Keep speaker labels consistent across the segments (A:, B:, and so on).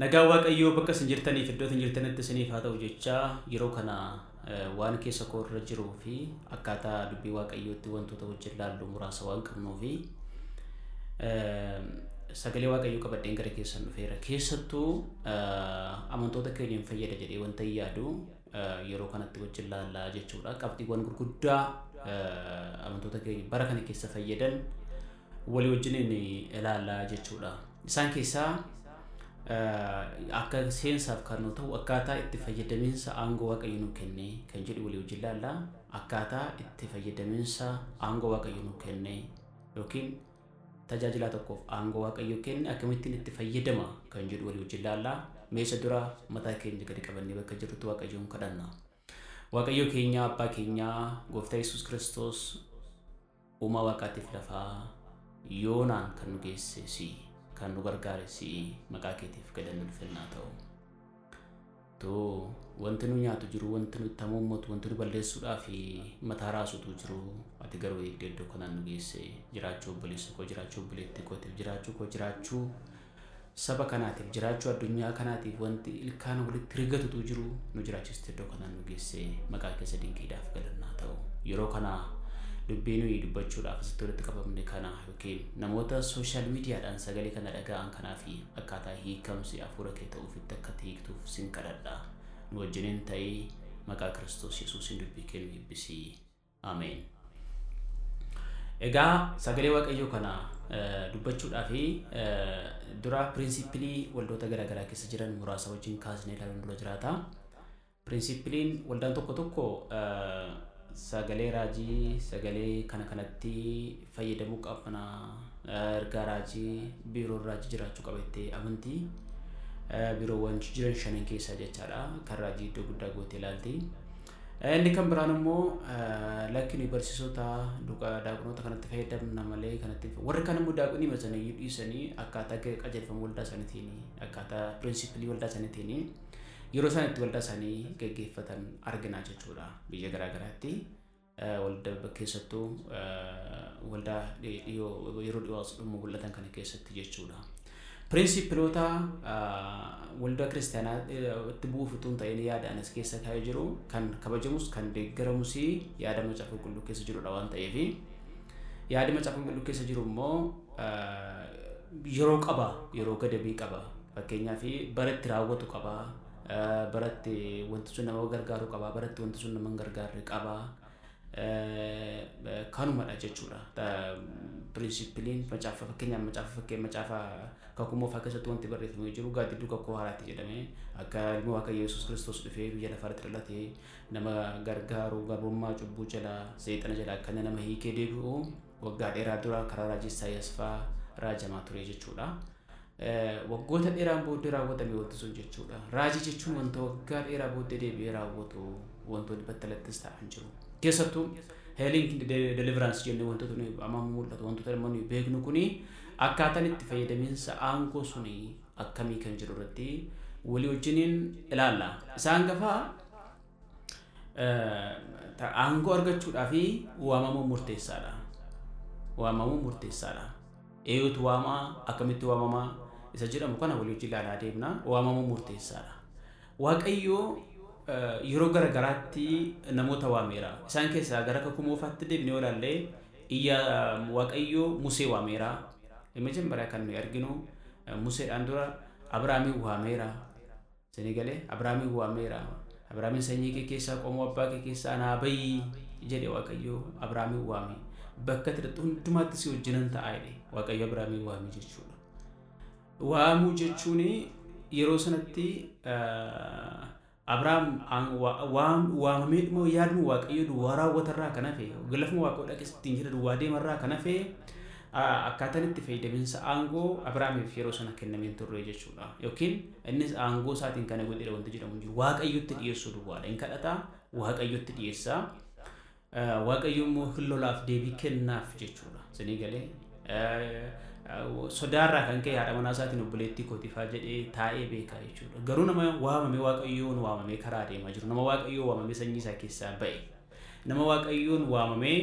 A: Nagaan Waaqayyoo bakka isin jirtaniif iddoo isin jirtanitti isiniif haa ta'u jechaa, yeroo kana waan keessa koo irra jiruu fi akkaataa dubbii Waaqayyootti wantoota wajjin laallu muraasa waan qabnuu fi sagalee Waaqayyoo qabadheen gara keessan dhufeera. Keessattuu amantoota keenya hin fayyada jedhee wanta hin yaadu yeroo kanatti wajjin laallaa jechuudha. Qabxiiwwan gurguddaa amantoota keenya bara kana keessa fayyadan walii wajjiniin ilaallaa jechuudha. Isaan keessaa akka seensaaf kan nu ta'u akkaataa itti fayyadaminsa aangoo Waaqayyo nu kenne kan jedhu walii wajjin ilaalla. Akkaataa itti fayyadaminsa aangoo Waaqayyo nu kenne yookiin tajaajilaa tokkoof aangoo Waaqayyo kenne akkamittiin itti fayyadama kan jedhu walii wajjin ilaalla. Meesha dura mataa keenya gadi qabannee bakka jirrutti Waaqayyoon kadhanna. Waaqayyo keenya, Abbaa keenya, Gooftaa Yesuus Kiristoos, uumaa Waaqaatiif lafaa, yoonaan kan nu geesse si'i, kan nu gargaare si'i, maqaa keetiif galanni ulfinnaa ta'u. Too wanti nu nyaatu jiru, wanti nu itti hamuummatu, wanti nu balleessuudhaa fi mataa raasutu jiru, ati garuu eegdee iddoo kanaan nu geesse. Jiraachuu obboleessa koo, jiraachuu obboleettii kootiif, jiraachuu koo, jiraachuu saba kanaatiif, jiraachuu addunyaa kanaatiif wanti ilkaan walitti rigatutu jiru, nu jiraachiste, iddoo kanaan nu geesse, maqaa keessa dinqiidhaaf galannaa ta'u. Yeroo kana dubbii nuyi dubbachuudhaaf asitti walitti qabamne kana yookiin namoota social mediadhaan sagalee kana dhaga'an kanaa fi akkaataa hiikamsi hafuura kee ta'uufitti akka hiiktuuf sin kadhadha. Nu wajjiniin ta'ii, maqaa Kiristoos Yesuusiin dubbii kee nu eebbisi. Ameen. Egaa sagalee Waaqayyoo kana dubbachuudhaa fi dura principle waldoota garaagaraa keessa jiran muraasa wajjin kaasnee ilaaluun dura jiraata. Principleiin waldaan tokko tokko sagalee raajii, sagalee kana kanatti fayyadamuu qabna, ergaa raajii, biiroon raajii jiraachuu qaba jettee amantii. Biiroowwan jiran shanan keessaa jechaadha. Kan raajii iddoo guddaa gootee ilaalti. Inni kan biraan immoo, lakki, nuyi barsiisota, daaqonoota kanatti fayyadamna malee kanatti, warri kaan immoo daaqonii masaniyyuu dhiisanii akkaataa qajeelfama waldaa isaaniitiin, akkaataa principle waldaa isaaniitiin yeroo isaan itti waldaa isaanii gaggeeffatan argina jechuudha biyya garaa garaatti. Waldaa keessattuu waldaa dhiyoo, yeroo dhiyoo as dhumu mul'atan kana keessatti jechuudha. Principleoota waldaa kiristaanaa itti bu'uuf utuu hin ta'in, yaada anas keessa kaa'ee jiru kan kabajamus kan deeggaramus yaada Macaafa Qulqulluu keessa jirudha waan ta'eef, yaadi Macaafa Qulqulluu keessa jiru immoo yeroo qaba, yeroo gadabii qaba. Fakkeenyaaf, bara itti raawwatu qaba, baratti wanti sun nama gargaaru qaba, baratti wanti sun nama hin gargaarre qaba. Kanumadha jechuudha. Principleiin macaafa, fakkeenyaaf macaafa fakkee macaafa Kakuu Moofaa keessatti wanti barreeffamee jiru gaaddidduu kakuu haaraatti jedhamee akka ilma Waaqayyo Yesuus Kiristoos dhufee biyya lafaarratti dhalatee nama gargaaru, garbummaa cubbuu jalaa, seexana jalaa akkana nama hiikee deebi'u waggaa dheeraa dura karaa raajii Isaayyaas fa'aa raajamaa ture jechuudha. Waggoota dheeraan booddee raawwatame wanti sun jechuudha. Raajii jechuun wanta waggaa dheeraa booddee deebi'ee raawwatu, wantoonni battalattis ta'an jiru. Keessattuu healing, deliverance jennee wantoota nuyi amma mul'atu, wantoota amma nuyi beeknu kuni akkaataan itti fayyadaminsa aangoo suni akkamii kan jedhu irratti walii wajjiniin ilaalla. Isaan gafaa aangoo argachuudhaa fi waamamuun murteessaadha. Waamamuun murteessaadha. Eenyutu waamaa, akkamitti waamamaa isa jedhamu kana walii wajjin ilaalaa deemna. Waamamuun murteessaadha. Waaqayyo yeroo gara garaatti namoota waameera. Isaan keessaa gara Kakuu Moofaatti deebinee yoo ilaalle, iyya Waaqayyo Musee waameera. የመጀመሪያ kan nuyi arginu Museedhaan dura Abrahaamiin waameera. Isinii galee? Abrahaamiin waameera. Abrahaamiin sanyii kee keessaa, qomoo abbaa kee keessaa naa bayii jedhe. Waaqayyo Abrahaamiin waame. Bakka ati dhaqxu hundumaatti si wajjinan ta'a jedhe Waaqayyo Abrahaamiin waame jechuudha. Waamuu jechuun yeroo sanatti Abrahaam waamamee dhuma yaaduma Waaqayyo duwwaa raawwatarraa kan hafe, lafuma Waaqayyo dhaqes ittiin jedhe duwwaa deemarraa kan hafe, akkaataan itti fayyadaminsa aangoo Abrahaamiif yeroo sana kennameen turre jechuudha. Yookiin innis aangoo isaatiin kana godheera wanti jedhamu hin jiru. Waaqayyotti dhiyeessuu duwwaadha. Hin kadhataa, Waaqayyotti dhiyeessaa. Waaqayyo immoo hin lolaaf, deebii kennaaf jechuudha. Isinii galee? Sodaarraa kan ka'e haadha manaa isaatiin obboleettii kootifaa jedhee taa'ee beekaa jechuudha. Garuu nama waamame, Waaqayyoon waamamee karaa adeemaa jiru, nama Waaqayyoon waamamee sanyii isaa keessaa ba'e, nama Waaqayyoon waamamee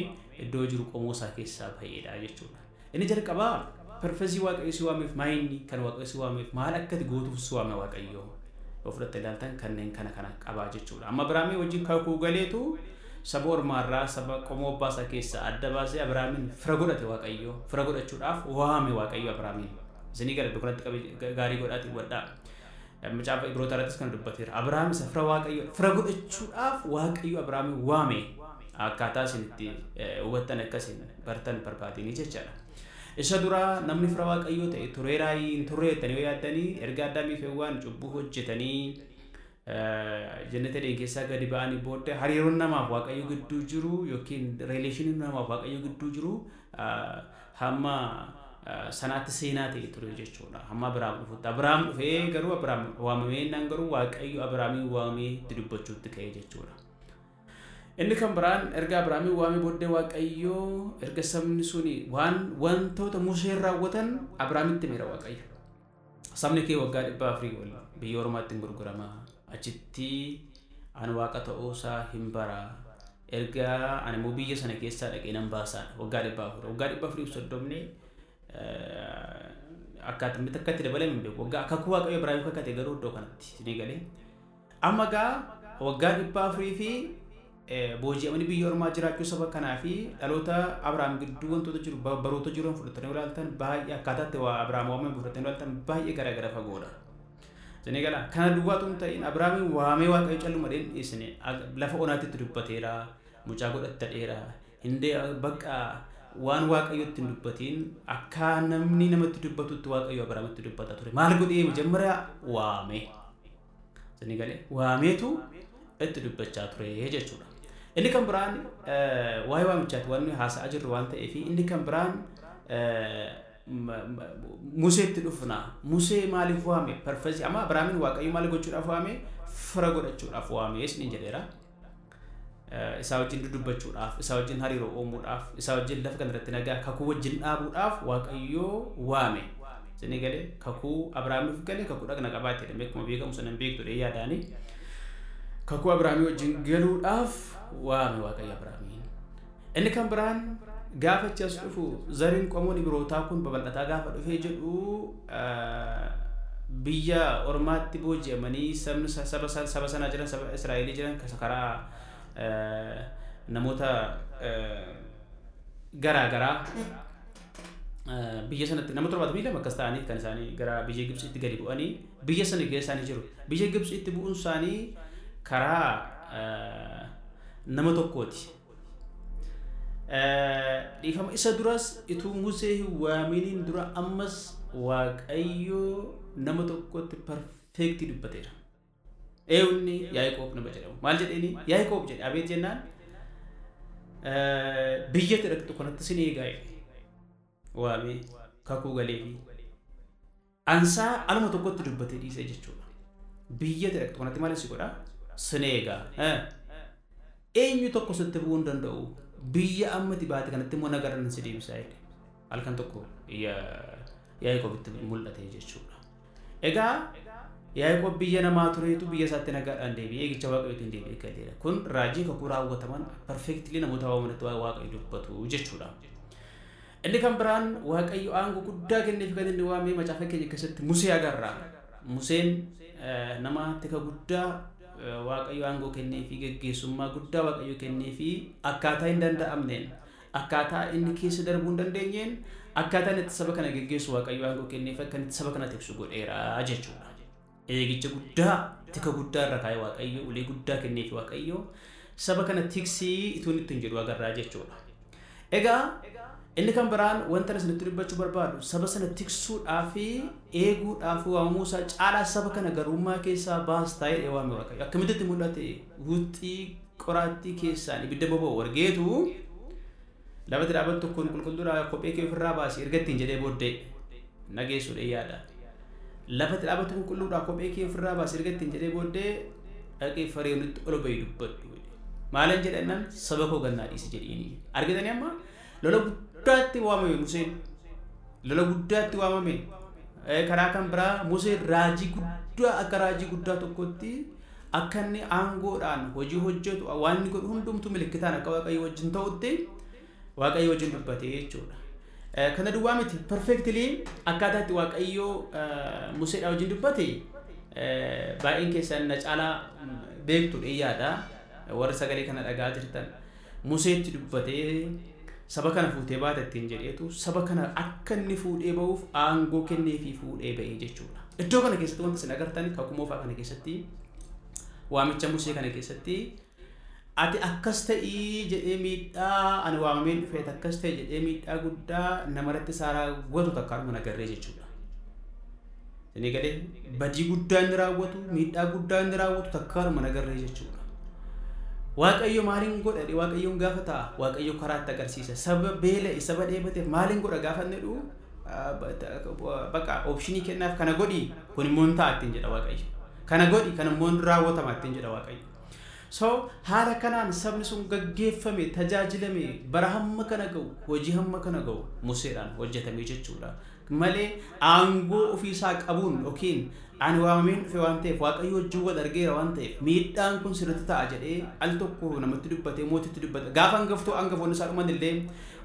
A: iddoo jiru qomoo isaa keessaa ba'edha jechuudha. Inni jalqabaa Purpose Waaqayyo si waameef maayinni kan Waaqayyo si waameef maal akka ati gootuuf si waame Waaqayyo yoo fudhatte ilaaltan kanneen kana kana qabaa jechuudha. Amma Abiraamii wajjin kakuu galeetu saba ormaarraa, saba qomoo abbaa isaa keessaa adda baasee Abiraamiin fira godhate Waaqayyo. Fira godhachuudhaaf waame Waaqayyo Abiraamiin. Isinii gara iddoo kanatti qabee gaarii godhaatii hubadhaa. Macaafa Ibroota irrattis kana dubbateera. Abiraam isa fira Waaqayyo fira godhachuudhaaf Waaqayyo Abiraamiin waame. Akkaataa isin itti hubattan, akka isin bartan barbaadanii jechaadha. Isa duraa namni fira Waaqayyoo ta'e tureeraa hin turre jettanii yoo yaaddanii, erga Addaamii fi Hewwaan cubbuu hojjetanii jannata Eden keessaa gadi ba'anii booddee hariiroon namaaf Waaqayyo gidduu jiru yookiin relationiin namaaf Waaqayyo gidduu jiru hamma sanaatti seenaa ta'e ture jechuudha. Hamma Abiraam dhufutti. Abiraam dhufee garuu, Abiraam waamamee jennaan garuu, Waaqayyo Abiraamiin waamee itti dubbachuutti ka'e jechuudha. Inni kan biraan, erga Abiraamiin waamee booddee Waaqayyo erga sabni suni waan wantoota Museen raawwatan Abiraamitti himeera Waaqayyo. Sabni kee waggaa 400 ol biyya ormaatti hin gurgurama. Achitti ani Waaqa ta'uusaa hin bara. Erga ani immoo biyya sana keessaa dhaqee nan baasaadha. Waggaa 400. Waggaa 430 akkaataa akka itti dabalame hin beeku. Waggaa kakuu Waaqayyo Abiraamiif kakate garuu iddoo kanatti isinii galee. Amma gaa waggaa 400 fi booji'amanii biyya ormaa jiraachuu saba kanaa fi dhaloota Abiraam gidduu wantoota jiru, baroota jiran fudhatanii ilaaltan, baay'ee akkaataa itti waa Abiraam waamame fudhatanii ilaaltan baay'ee garaagara fagoodha. Isinii gala? Kana duwwaatu hin ta'in, Abiraamiin waamee Waaqayyo calluma dheen dhiisne, lafa onaatti itti dubbateera, mucaa godhattadheera. Hindee bakka waan Waaqayyo itti hin dubbatiin akka namni namatti dubbatutti Waaqayyo Abiraamitti dubbata ture. Maal godhee? Majammariyaa waamee. Isinii galee? Waameetu itti dubbachaa ture jechuudha. Inni kan biraan waa'ee waamichaati waan nuyi haasa'aa jirru waan ta'eef, inni kan biraan Museetti dhufna. Musee maaliif waame? Purpose amma Abiraamiin Waaqayyo maal gochuudhaaf waame? Fira godhachuudhaaf waame isiniin jedheera. Isaa wajjin dudubbachuudhaaf, isaa wajjin hariiroo uumuudhaaf, isaa wajjin lafa kanarratti nagaa kakuu wajjin dhaabuudhaaf Waaqayyo waame. Isinii galee? Kakuu Abiraamiif gale kakuu dhagna qabaate jedhamee akkuma beekamu sana hin beektu dhee yaadaani. Kakuu Abiraamii wajjin galuudhaaf waame Waaqayyo Abiraamiin. Inni kan biraan gaafa achi as dhufu zariin qomoon Ibrootaa kun babal'ataa gaafa dhufee jedhu, biyya ormaatti booji'amanii sabni saba saba sanaa jiran, saba Israa'elii jiran karaa namoota garaa garaa biyya sanatti nama 72 akkas ta'anii kan isaanii gara biyya Gibxiitti gadi bu'anii biyya sana keessa isaanii jiru. Biyya Gibxiitti bu'uun isaanii karaa nama tokkooti. Dhiifama, isa duras ituu Musee hin waaminiin dura ammas Waaqayyo nama tokkotti perfect dubbateera. Eenyuni? Yaaqoob nama jedhamu. Maal jedheeni? "Yaaqoob" jedhe. "Abeet" jennaan, "Biyya itti dhaqxu kanatti sin eegaa" jedhe. Waamee kakuu galeefi. Ansaa aluma tokkotti dubbatee dhiisee jechuudha. Biyya itti dhaqxu kanatti maal si godhaa? Sin eegaa. Eenyu tokko sitti bu'uu hin danda'u. Biyya amma itti baate kanatti immoo nagaadhaan si deebisaa jedhe. Halkan tokko Yaaqoobitti mul'ate jechuudha. Egaa Yaaqoob biyya namaa tureetu biyya isaatti nagaadhaan deebi'ee eegicha Waaqayyootiin deebi'ee galeera. Kun raajii kakuu raawwataman perfectly namoota waamanitti Waaqayyo dubbatu jechuudha. Inni kan biraan Waaqayyo aangoo guddaa kenneef kan inni waamee macaafa keenya keessatti Musee agarra. Museen nama tika guddaa Waaqayyo aangoo kennee fi geggeessummaa guddaa Waaqayyo kennee fi akkaataa hin danda'amneen, akkaataa inni keessa darbuu hin dandeenyeen, akkaataa inni itti saba kana geggeessu Waaqayyo aangoo kenneef akka inni saba kana tiksu godheera jechuudha. Eegicha guddaa, tika guddaa irra kaa'ee Waaqayyo ulee guddaa kenneef, Waaqayyo saba kana tiksii ituu inni ittiin jedhu agarraa jechuudha. Egaa inni kan biraan wanta isinitti dubbachuu barbaadu, saba sana tiksuudhaa fi eeguudhaaf waamamuu isaa caalaa saba kana garummaa keessaa baastaa jedhee waame Waaqayyo. Akkamitti itti mul'ate? Wuxxii qoraattii keessaan ibidda boba'u argeetu, "Lafatti dhaabattu kun qulqulluudha, kophee kee ofirraa baasi" erga ittiin jedhee booddee nageessuudha yaada. "Lafatti dhaabattu qulqulluudha, kophee kee ofirraa baasi" erga ittiin jedhee booddee, "Dhaqee Fariyoonitti ol bahi dubbadhu. Maalan jedhannaan, saba koo gannaa dhiisi jedhiini." Argitanii, amma lola guddaatti waamame Museen. Lola guddaatti waamame. Karaa kan biraa Museen raajii guddaa, akka raajii guddaa tokkotti akka inni aangoodhaan hojii hojjetu, waan inni godhu hundumtuu milikitaan akka Waaqayyo wajjin ta'utti Waaqayyo wajjin dubbatee jechuudha. Kana duwwaa miti, perfectly akkaataa itti Waaqayyo Museedhaa wajjin dubbate baay'een keessan na caalaa beektu yaada, warri sagalee kana dhagaa jirtan. Museetti dubbatee, saba kana fuutee baata ittiin jedheetu, saba kana akka inni fuudhee ba'uuf aangoo kenneefii fuudhee ba'ee jechuudha. Iddoo kana keessatti wanta isin agartan, Kakuu Moofaa kana keessatti, waamicha Musee kana keessatti, ati akkas ta'ii jedhee miidhaa ani waamameen dhufeet akkas ta'e jedhee miidhaa guddaa namarratti isaa raawwatu takkaadhuma nagarree jechuudha. Inni galee badii guddaa inni raawwatu, miidhaa guddaa inni raawwatu takkaadhuma nagarree jechuudha. Waaqayyo maaliin godha jedhee Waaqayyoon gaafa ta'a, Waaqayyo karaa itti agarsiisa. Saba beela'e, saba dheeboteef maaliin godha gaafa inni jedhu, bakka option kennaaf, kana godhi, kun immoo hin ta'a ittiin jedha Waaqayyo. Kana godhi, kan immoo hin raawwatama ittiin jedha Waaqayyo. So haala kanaan sabni sun gaggeeffame, tajaajilame, bara hamma kana ga'u, hojii hamma kana ga'u Museedhaan hojjetame jechuudha. Malee aangoo ofiisaa qabuun yookiin ani waamameen dhufe waan ta'eef, Waaqayyo wajjin wal argeera waan ta'eef, miidhaan kun sirriitti ta'a jedhee al tokko namatti dubbatee, mootitti dubbate. Gaafa hangaftoo hangafoonni isaa dhuman illee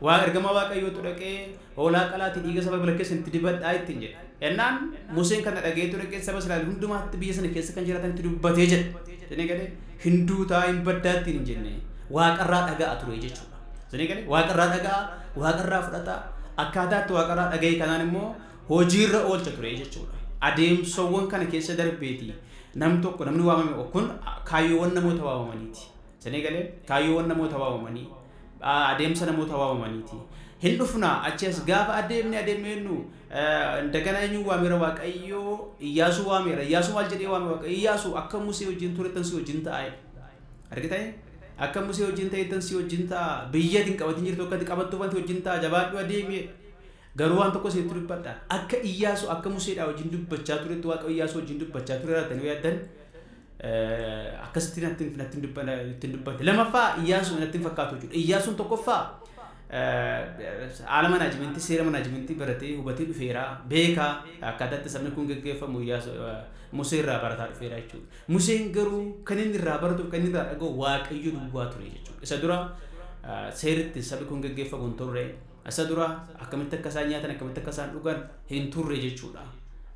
A: waa ergama Waaqayyootu dhaqee, hoolaa qalaatii dhiiga saba bira keessan itti dibadhaa ittiin jedhe. Ennaan Museen kana dhageetu dhaqee saba Israa'el hundumaatti, biyya sana keessa kan jiraatanitti dubbatee jedha. Isinii galee, hin duutaa, hin baddaa ittiin hin jenne, waaqarraa dhaga'a ture jechuudha. Isinii galee, waaqarraa dhaga'a, waaqarraa fudhata, akkaataa itti waaqarraa dhaga'e kanaan immoo hojiirra oolcha ture jechuudha. Adeemsawwan kana keessa darbeeti nam tokko namni waamame kun kaayyoowwan namoota waamamaniiti. Isinii galee, kaayyoowwan namoota waamamanii, adeemsa namoota waamamaniiti. Hin dhufnaa achi as gaafa adeemne adeemne indagana eenyuun waameera Waaqayyoo? Iyyaasuu waameera. Iyyaasuu maal jedhee waame Waaqayyo? Iyyaasuu, akka Musee wajjin turettan si wajjin ta'a. Argitanii? Akka Musee wajjin ta'ettan si wajjin ta'a. Biyya ati hin qabatin jirtu akka ati qabattuuf wanti wajjin ta'a. Jabaadhu, adeemi. Garuu waan tokko isinitti dubbadha. Akka Iyyaasuu, akka Museedhaa wajjin dubbachaa turetti Waaqayyo Iyyaasuu wajjin dubbachaa ture raatanii yaaddan, akkasitti natti natti dubbate. Lamaffaa, Iyyaasuu natti hin fakkaatu jechuudha. Iyyaasuun tokkoffaa haala management, seera management baratee hubatee dhufeera, beekaa, akkaataa itti sabni kun geggeeffamu Musee irraa barataa dhufeera jechuudha. Museen garuu kan inni irraa baratuuf kan inni irraa dhaga'u Waaqayyo duwwaa ture jechuudha. Isa dura seerri sabni kun geggeeffamu hin turre. Isa dura akkamitti akka isaan nyaatan, akkamitti akka isaan dhugan hin turre jechuudha.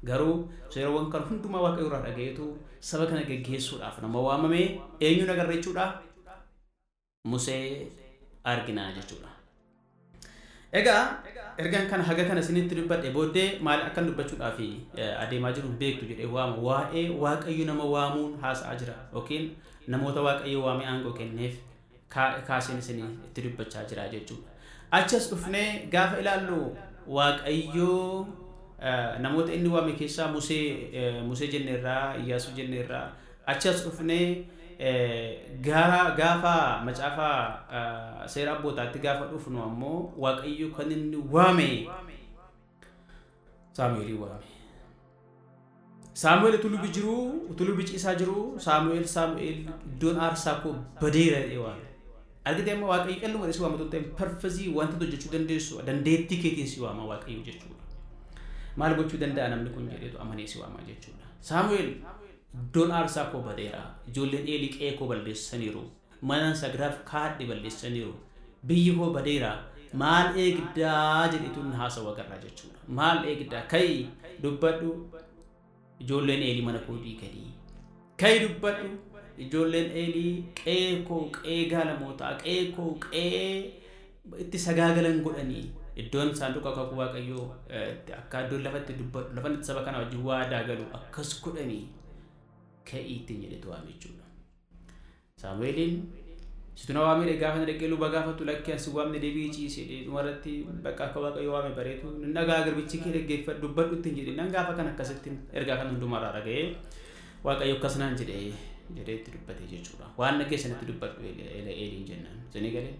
A: Garuu seerawwan kan hundumaa Waaqayyo irraa dhaga'eetu saba kana geggeessuudhaaf nama waamame eenyuun agarra jechuudha? Musee argina jechuudha. Egaa ergan kana haga kana isinitti dubbadhe booddee, maal akkan dubbachuudhaaf adeemaa jiru beektu jedhee waama. Waa'ee Waaqayyo nama waamuun haasa'aa jira yookiin namoota Waaqayyo waamee aangoo kenneef kaaseen isinii itti dubbachaa jira jechuudha. Achas dhufnee gaafa ilaallu, Waaqayyo namoota inni waame keessaa Musee jenneerraa, Iyyaasuu jenneerraa. Achas dhufnee gara gaafa macaafa Seera Abbootaatti gaafa dhufnu ammoo, Waaqayyo kan inni waame Saamu'eelii waame. Saamu'eel utuu lubi jiruu, utuu lubi ciisaa jiruu, "Saamu'eel, Saamu'eel, iddoon aarsaa koo badeera" jedhee waame. Argitee, amma Waaqayyo calluma si waamatu ta'e purpose wanta hojjechuu dandeessu, dandeettii keetiin si waama Waaqayyo jechuudha. Maal gochuu danda'a namni kun jedheetu amanee si waama jechuudha. "Saamu'eel, iddoon aarsaa koo badeera. Ijoolleen Eelii qe'ee koo balleessaniiru. Mana sagadaaf kaadhe balleessaniiru. Biyyi koo badeera. Maal eegdaa?" jedhetu inni haasawu agarraa jechuudha. "Maal eegdaa? Ka'i, dubbadhu. Ijoolleen Eelii mana koo diiganii. Ka'i, dubbadhu. Ijoolleen Eelii qe'ee koo, qe'ee gaalamootaa, qe'ee koo qe'ee itti sagaagalan godhanii, iddoon saanduqa kakuu Waaqayyoo akka iddoon lafa itti dubbadhu, lafa itti saba kana wajjin waadaa galu akkas godhanii, ka'ii" ittiin jedhetu waame jechuudha. Saamu'eeliin, "Situ na waamee?" Gaafa na dhaqee luba gaafatu, "Lakki, ani si waamne, deebi'ii ciisi" jedhee, dhumarratti bakka akka Waaqayyo waame bareetu, "Nan dhagaa, garbichi kee dhaggeeffadhu, dubbadhu" ittiin jedhe. Nan gaafa kan akkasittiin ergaa kan hundumarraa dhaga'ee, "Waaqayyo akkas naan jedhee" jedhee itti dubbate jechuudha. "Waan dhageessanitti dubbadhu Eeliin" jennaan. Isinii galee?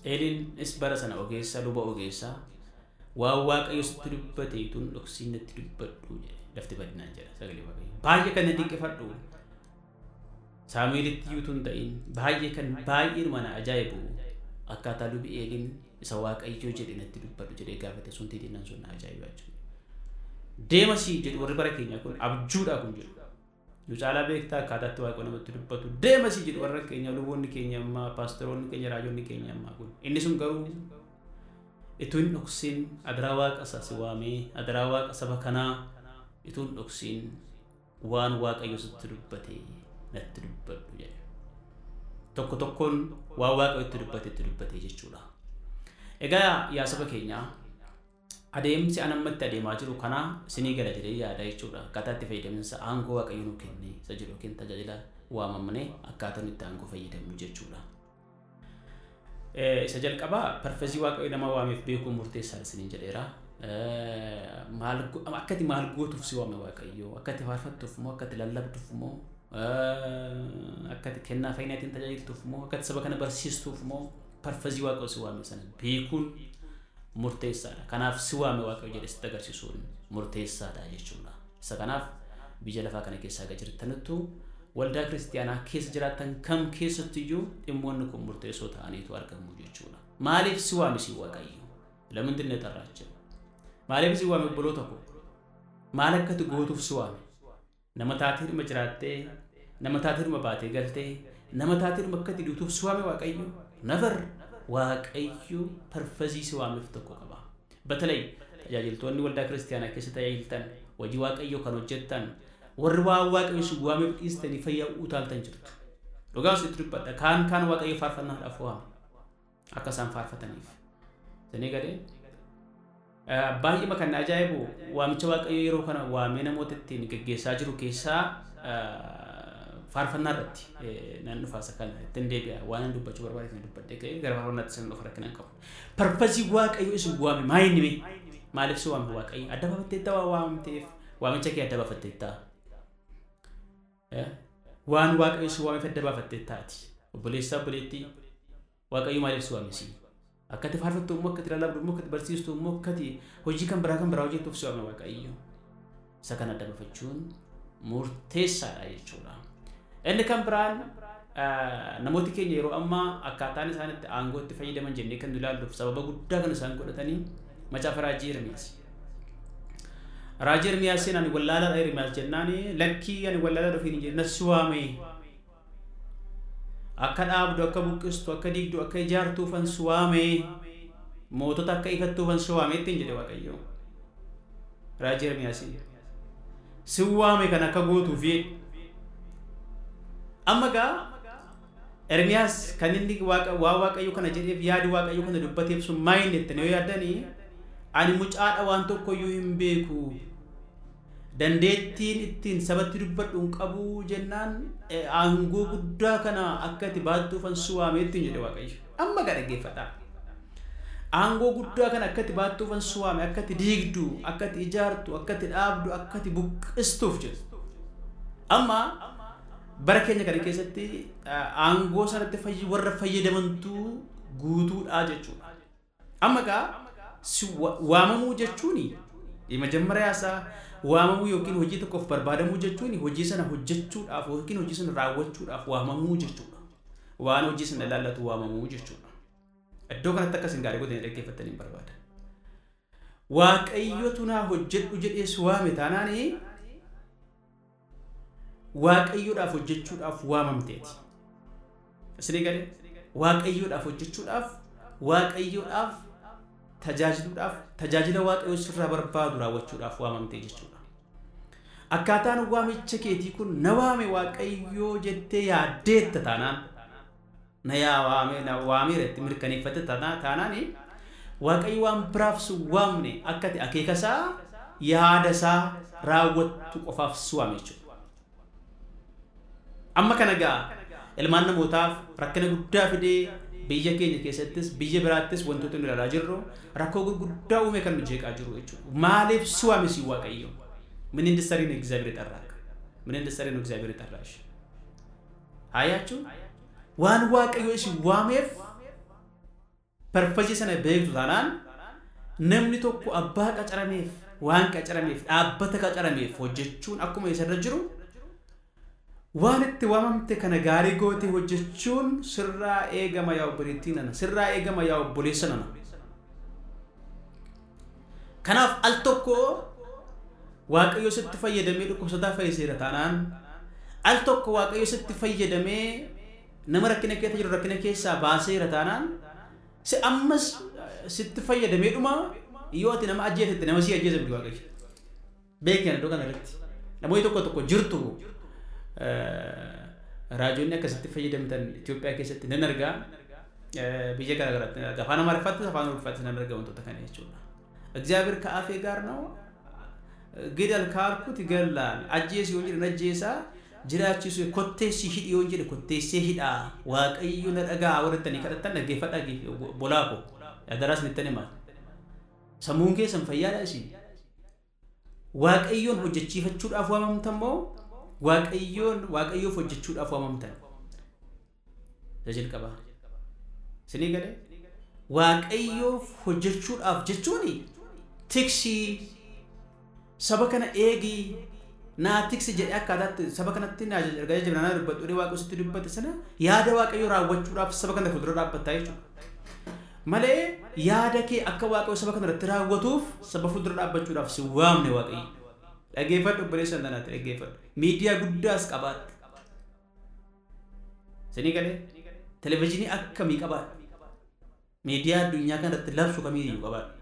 A: Eeliinis bara sana ogeessa, luba ogeessaa, "Waan Waaqayyo sitti dubbate tun dhoksiin natti dubbadhu" jedhe. Lafti badinaan jedha sagalee Waaqayyo. Baay'ee kan na dinqifadhu, Saamu'eelitti iyyuu tun ta'in, baay'ee kan baay'eedhuma na ajaa'ibu, akkaataa lubi Eeliin isa Waaqayyo jedhe natti dubbadhu jedhee gaafate sun tiitiinan sun na ajaa'iba jechuudha. Deemasii jedhu warri bara keenya kun, abjuudha kun jedhu. Nu caalaa beektaa akkaataatti Waaqayyo namatti dubbatu. Deemasii jedhu warra keenya, luboonni keenya ammaa, paasteroonni keenya, raajonni keenya ammaa kun. Inni sun garuu Ituu hin dhoksin adaraa Waaqa isa si waamee, adaraa Waaqa saba kanaa ituu hin dhoksin waan Waaqayyo sitti dubbate natti dubbadhu jedhe. Tokko tokkoon waan Waaqayyo itti dubbate itti dubbate jechuudha. Egaa yaa saba keenyaa, adeemsi an amma itti adeemaa jiru kana isinii gala jedhee yaada jechuudha. Akkaataa itti fayyadaminsa aangoo Waaqayyo nuu kenne isa jedhu yookiin tajaajila waamamne akkaataa nuti itti aangoo fayyadamnu jechuudha. Isa jalqabaa purpose Waaqayyo nama waameef beekuun murteessaadha isiniin jedheera. Maal akkati maal gootuuf si waame Waaqayyo? Akkati faarfattuuf moo, akkati lallabduuf moo, akkati kennaa fayyinaatiin tajaajiltuuf moo, akkati saba kana barsiistuuf moo? Purpose Waaqayyo si waame sana beekuun murteessaadha. Kanaaf si waame Waaqayyo jedhe sitti agarsiisuun murteessaadha jechuudha. Isa kanaaf biyya lafaa kana keessaa aga jirtanittu, waldaa kiristiyaanaa keessa jiraattan kam keessattiyyuu, dhimmoonni kun murteessoo ta'aniitu argamu jechuudha. Maaliif si waame si Waaqayyo? ለምንድን ነው የጠራቸው? Maaliif si waame, obboloota koo? Maal akkati gootuuf si waame? Nama taateedhuma jiraattee, nama taateedhuma baatee galtee, nama taateedhuma akkati duutuuf si waame Waaqayyo? Never. Waaqayyo purpose si waameef tokko qaba. በተለይ tajaajiltoonni waldaa kiristiyaanaa keessa tajaajiltan, hojii Waaqayyoo kan hojjettan, warri waan Waaqayyo si waameef dhiistanii fayyaa utaaltan jirtu. Dhugaa sitti dubbadha. Kaan kaan Waaqayyo faarfannaadhaaf waame. Akka isaan faarfataniif. Isinii galee? Baay'ee kan na ajaa'ibu, waamicha Waaqayyo yeroo kana waamee namoota ittiin geggeessaa jiru keessaa faarfannaa irratti nan dhufa. Isa kana ittiin deebi'a. Waan an dubbachuu barbaade kan dubbadhe ka'ee gara faarfannaatti san dhufa, rakkina hin qabu. Purpose Waaqayyo isin waame maa inni mee? Maaliif si waame Waaqayyo? Adda baafatteetta waa waamteef? Waamicha kee adda baafatteetta? Waan Waaqayyo si waameef adda baafatteettaati? Obboleessaa, obboleettii, Waaqayyo maaliif si waame si? Akkati faarfattu immoo, akkati lallabdu immoo, akkati barsiistu immoo, akkati hojii kan biraa hojjettuuf si waame Waaqayyo? Isa kana adda baafachuun murteessaadha jechuudha. Inni kan biraan, namooti keenya yeroo ammaa akkaataan isaan itti aangoo itti fayyadaman jennee kan nu ilaalluuf sababa guddaa kan isaan godhatanii macaafa raajii Ermiyaas. Raajii Ermiyaasiin "Ani wallaalaadha, Ermiyaas" jennaan, "Lakkii, ani wallaalaa dhufiin hin jedhin, si waame. Akka dhaabdu, akka buqqistu, akka diigdu, akka ijaartuufan si waame. Mootota akka ifattuufan si waame" ittiin jedhe Waaqayyo. Raajii Ermiyaasiin. Si waame kan akka gootuuf. Amma gaa Ermiyaas kan inni waan Waaqayyo kana jedheef, yaadi Waaqayyo kana dubbateef sun maa inni itti yoo yaaddanii, "Ani mucaadha, waan tokko iyyuu hin beeku. Dandeettiin ittiin sabatti dubbadhu hin qabu" jennaan, "Aangoo guddaa kana akka itti baattuufan si waame" ittiin jedhe Waaqayyo. Amma gaa dhaggeeffadhaa. Aangoo guddaa kana akka itti baattuufan si waame, akka itti diigdu, akka itti ijaartu, akka itti dhaabdu, akka itti buqqistuuf jedhu. Amma bara keenya kana keessatti aangoo sanatti warra fayyadamantu guutuudha jechuudha. Amma gaa waamamuu jechuun, የመጀመሪያ isaa, waamamuu yookiin hojii tokkoof barbaadamuu jechuun hojii sana hojjechuudhaaf yookiin hojii sana raawwachuudhaaf waamamuu jechuudha. Waan hojii sana ilaallatu waamamuu jechuudha. Iddoo kanatti akkas hin gaarii godhanii dhaggeeffattanii hin barbaada. Waaqayyotu naa hojjedhu jedhee si waame taanaan, Waaqayyoodhaaf hojjechuudhaaf waamamteeti. Isinii galee? Waaqayyoodhaaf hojjechuudhaaf, Waaqayyoodhaaf tajaajiluudhaaf, tajaajila Waaqayyo sirraa barbaadu raawwachuudhaaf waamamtee jechuudha. Akkaataan waamicha keetii kun na waame Waaqayyoo jettee yaaddeetta taanaan, na yaa waame, na waameera itti mirkaneeffatte taanaan, Waaqayyo waan biraaf si waamne, akka ati akeeka isaa, yaada isaa raawwattu qofaaf si waame jechuudha. Amma kana gaa ilmaan namootaaf rakkina guddaa fidee, biyya keenya keessattis biyya biraattis wantoota nu ilaalaa jirru rakkoo gurguddaa uume kan nu jeeqaa jiru jechuudha. Maaliif si waame si Waaqayyo? ምን እንድትሰሪ ነው እግዚአብሔር የጠራክ? ምን እንድትሰሪ ነው እግዚአብሔር የጠራሽ? አያችሁ, waan Waaqayyo isin waameef purpose sana beektu taanaan, namni tokko abbaa qacarameef, waan qacarameef, dhaabbata qacarameef hojjechuun akkuma isarra jiru, waan itti waamamte kana gaarii goote hojjechuun sirraa eegama, yaa obboleettii nana, sirraa eegama, yaa obboleessa nana. Kanaaf al tokko Waaqayyo sitti fayyadamee dhukkubsataa fayyiseera taanaan, al tokko Waaqayyo sitti fayyadamee nama rakkina keessa jiru rakkina keessaa baaseera taanaan, Si ammas sitti fayyadamee dhuma yoo ati nama ajjeetetti nama si ajjeesa miti Waaqayyo. Beekna iddoo kana irratti. Namoonni tokko tokko jirtu raajonni akkasitti fayyadamtan Itoophiyaa keessatti nan argaa. Biyya garaa garaatti nan argaa. Afaan Amaariffaattis afaan Oromiffaattis nan argaa wantoota kana jechuudha. እግዚአብሔር ከአፌ ጋር ነው። ግደል ካልኩት ይገላል። Ajjeesi yoon jedhe ajjeesaa jiraachisu kotteessi hidhi yoon jedhe kotteessee hidhaa. Waaqayyo na dhagaa warra kadhattan dhaggeeffadhaa bolaa koo adaraas nittan himaa. Sammuun keessan fayyaadha isin. Waaqayyoon hojjechiifachuudhaaf waamamtan moo Waaqayyoon Waaqayyoof hojjechuudhaaf waamamtan? Isa jalqabaa. Isinii galee? Waaqayyoof hojjechuudhaaf jechuun tiksii saba kana eegii naa tiksi jedhee akkaataatti saba kanatti naa ergaa jajjabinaa naa dubbadhu Waaqayyo sitti dubbate sana yaada Waaqayyoo raawwachuudhaaf saba kana fuuldura dhaabbattaa jechuudha. Malee yaada kee akka Waaqayyo saba kana irratti raawwatuuf saba fuuldura dhaabbachuudhaaf si waamne Waaqayyo. Dhaggeeffadhu obboleessa nanaatti dhaggeeffadhu. Miidiyaa guddaas qabaadhu. Isinii galee? Televezyiinii akkamii qabaadhu? Miidiyaa addunyaa kana irratti labsu kamiiyyuu qabaadhu.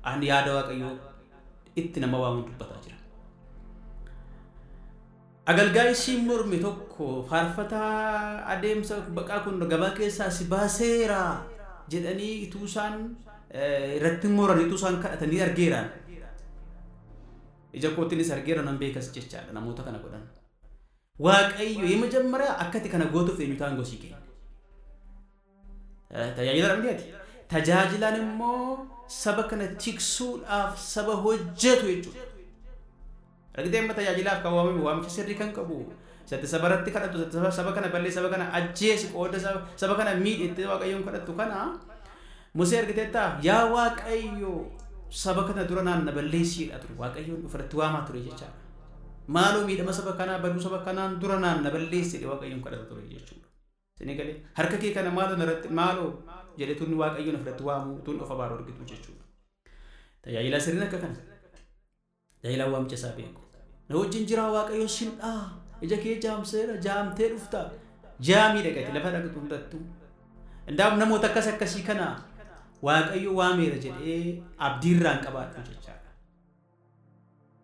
A: Ani yaada Waaqayyoo itti nama waamuun dubbataa jira. Agalgaayii siin morme tokko faarfataa adeemsa baqaa kun gabaa keessaa si baaseera jedhanii ituu isaan irratti moran ituu isaan kadhatanii argeeraan. Ija kootiinis argeera nan beekas jechaadha namoota kana godhan. Waaqayyo የመጀመሪያ akkati kana gootuuf eenyutu aangoo sii kenne? Tajaajila miti ati? Tajaajilaan immoo saba kana tiksuudhaaf saba hojjetu jechuudha. Argitee amma tajaajilaaf kan waamame waamicha sirrii kan qabu isatti saba irratti kadhatu saba kana ballee saba kana ajjeesi qooda saba kana miidhe itti Waaqayyoon kadhattu kana Musee argiteettaa yaa Waaqayyo saba kana dura naan na balleessiidha ture Waaqayyoon ofirratti waamaa ture jechaadha. Maaloo miidhama saba kanaa baduu saba kanaan dura naan na balleessi Waaqayyoon kadhata ture jechuudha. Isinii galee harka kee kana maaloo narratti maaloo jedhe tun Waaqayyoon ofirratti waamuu tun of abaaru argitu jechuudha. Tajaajila sirriin akka kana. Tajaajilaan waamicha isaa beeku. Na wajjin jiraa Waaqayyo sin dhaa ija kee jaamseera jaamtee dhufta jaamii dhaqate lafa dhaqatu hundattuu. Indaam namoota akkas akkasii kana Waaqayyo waameera jedhee abdiirraan qabaadhu jechaadha.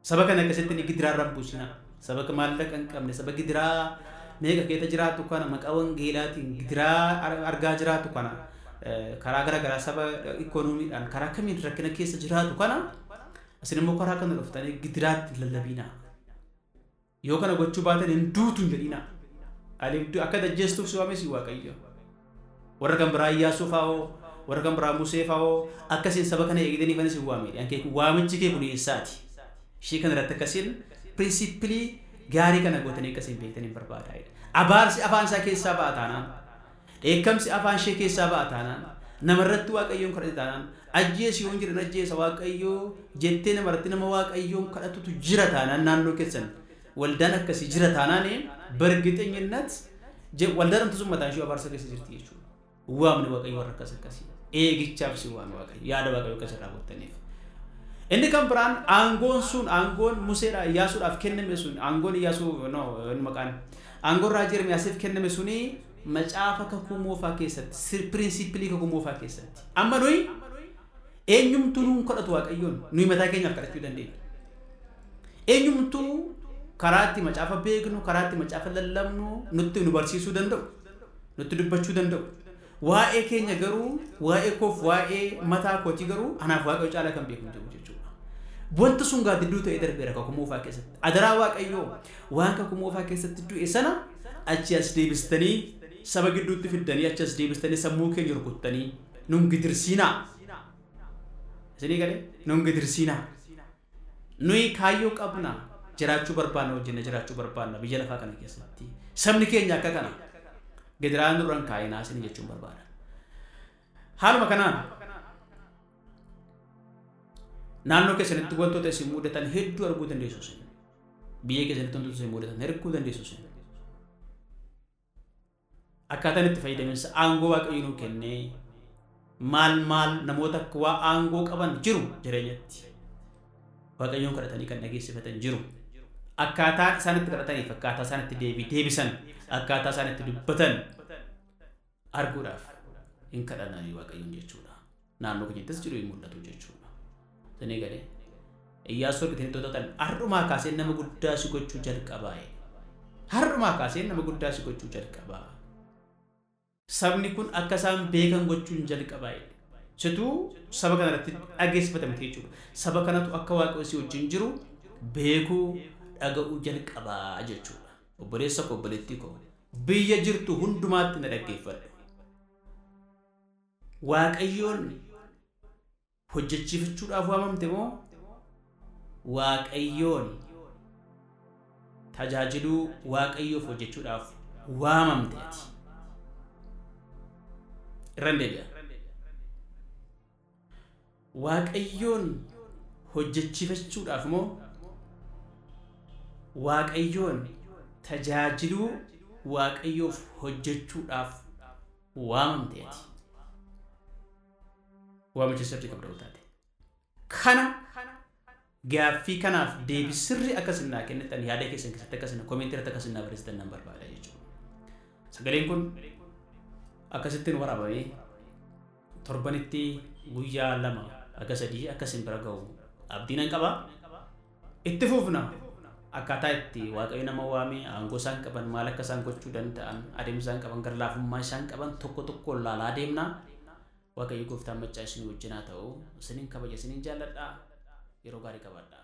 A: Saba kana akkasitti ni gidiraarraan buusinaa. Saba maallaqa hin qabne saba gidiraa meeqa keessa jiraatu kana maqaa wangeelaatiin gidiraa argaa jiraatu kana karaa gara garaa saba ikoonomiidhaan karaa kamiin rakkina keessa jiraatu kana isin immoo karaa kana dhuftanii gidiraatti lallabinaa. Yoo kana gochuu baatan hin duutu hin jedhinaa. Aliif akka dajjeestuuf si waame si Waaqayyo. Warra kan biraa Iyyaasuu fa'oo warra kan biraa Musee fa'oo akkasiin saba kana eegdanii fanis hin waame. Waamichi kee kun eessaati? Ishee kana irratti akkasiin principle gaarii kana gootanii akkasiin beektanii barbaada. Abaarsi afaan isaa keessaa ba'a taanaan, dheekkamsi afaan ishee keessaa ba'a taanaan, namarratti Waaqayyoon kadhate taanaan, ajjeesi yoon jedhan ajjeesa Waaqayyoo jettee namarratti nama Waaqayyoon kadhatutu jira taanaan naannoo keessan waldaan akkasii jira taanaan በእርግጠኝነት waldaan namti sun mataan ishee abaarsa keessa jirti jechuudha. Waamni Waaqayyo warra akkas akkasii eegichaaf si waame Waaqayyo yaada Waaqayyo akkas irraa gootaniif. Inni kan biraan aangoon sun aangoon Museedha Iyyaasuudhaaf kenname sun aangoon Iyyaasuu no inni maqaan aangoon raajii Ermiyaasiif kenname suni macaafa kakuu moofaa keessatti principle kakuu moofaa keessatti. Amma nuyi eenyumtuu nuun kadhatu Waaqayyoon nuyi mataa keenyaaf kadhachuu dandeenya. Eenyumtuu karaa itti macaafa beeknu karaa itti macaafa lallabnu nutti nu barsiisuu danda'u nutti dubbachuu danda'u. Waa'ee keenya garuu waa'ee koof waa'ee mataa kootii garuu anaaf Waaqayyo caalaa kan beeku jiru jechuudha. Wanti sun gaaddidduu ta'ee darbeera kakuu moofaa keessatti. Adaraa Waaqayyoo waan kakuu moofaa keessatti du'e sana achi as deebistanii saba gidduutti fiddanii achi as deebistanii sammuu keenya rukuttanii nun gidirsiinaa. Isinii galee nun gidirsiinaa. Nuyi kaayyoo qabna jiraachuu barbaanna hojjenna jiraachuu barbaanna biyya lafaa kana keessatti. Sabni keenya akka kana gidiraan nurraan kaayinaa isin jechuun barbaada. Haaluma kanaan naannoo keessanitti wantoota isin mudatan hedduu arguu dandeessu isin. Biyya keessanitti wantoota isin mudatan arguu dandeessu isin. Akkaataan itti fayyadaminsa aangoo Waaqayyo nuu kennee maal maal namoota akka waa aangoo qaban jiru jireenyatti. Waaqayyoon kadhatanii kan dhageessifatan jiru. Akkaataa isaan itti kadhataniif akkaataa isaan itti deebii deebisan akkaataa isaan itti dubbatan arguudhaaf hin kadhannanii Waaqayyoon jechuudha. Naannoo keenyattis jiru hin mul'atu jechuudha. Isinii galee? Iyyaasuu argitanii iddoo ta'an har'umaa kaasee nama guddaa si gochuu jalqabaa. Har'umaa kaasee nama guddaa si gochuu jalqabaa. Sabni kun akka isaan beekan gochuun jalqabaa. Situu saba kana irratti dhageessifatamte jechuudha. Saba kanatu akka Waaqayyo si wajjin jiru beekuu dhaga'uu jalqabaa jechuudha. Obboleessa koo, obboleettii koo, biyya jirtu hundumaatti na dhaggeeffadhu. Waaqayyoon hojjechiifachuudhaaf waamamte moo Waaqayyoon tajaajiluu, Waaqayyoof hojjechuudhaaf waamamte ati? Irran deebi'a. Waaqayyoon hojjechiifachuudhaaf moo Waaqayyoon tajaajiluu, Waaqayyoof hojjechuudhaaf waamamte ati? Waamicha sirrii qabda yoo taate. Kana gaaffii kanaaf deebii sirrii akka isin naa kennitan, yaada keessan keessatti akka isin comment irratti akka isin naa barreessitan nan barbaada jechuudha. Sagaleen kun akkasittiin waraabamee torbanitti guyyaa 2 akka 3 akka isin bira ga'u abdii nan qaba. Itti fufna, akkaataa itti Waaqayyo nama waame, aangoo isaan qaban, maal akka isaan gochuu danda'an, adeemsa isaan qaban, gara laafummaa isaan qaban tokko tokkoon laalaa deemna. Waaqayyo gooftaan maccaa isin wajjin haa ta'u. Isinin kabaja, isinin jaalladha. Yeroo gaarii qabaadha.